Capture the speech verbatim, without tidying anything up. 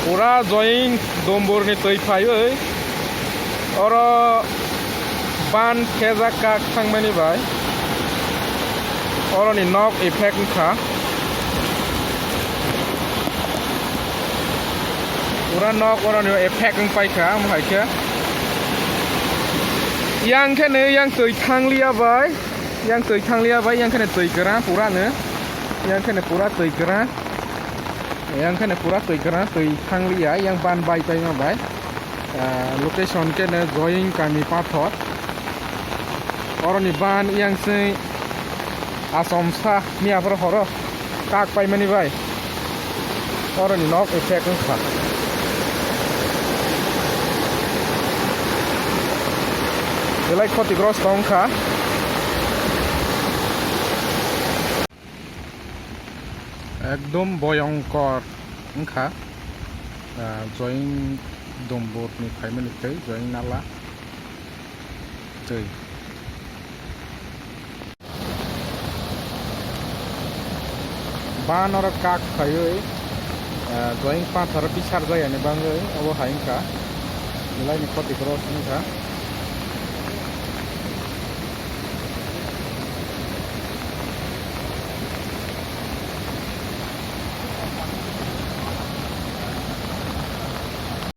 Pura Joying Dombor ni twi phaiwi oro ban khejak kak thangmani bai oroni nok effect wngkha. Pura nok oroni effect wngpaikha, omo hai khe. Yang khe nw yang twi thangliya bai, yang twi thangliya bai, yang khe nw twi kwrang pura nw, yang khe nw pura twi kwrang. Yang khe pura twi kwrang, twi thangliya, yang ban bai paima bai. Ah, location khe no Joying kami pathor. Oroni ban yang se Asom sa miya phoro horo kak paimani bai. Oroni nok effect wngkha. Belai khotigrosto wngkha. Ekdom boyongkor wngkha, ah, Joying Dombor ni phaimani twi, Joying Nala twi. Ban oro kak phaiwi, ah, Joying Pathor bisar jaya ni bagwi obo hai wngkha, belai ni khotigrosto wngkha.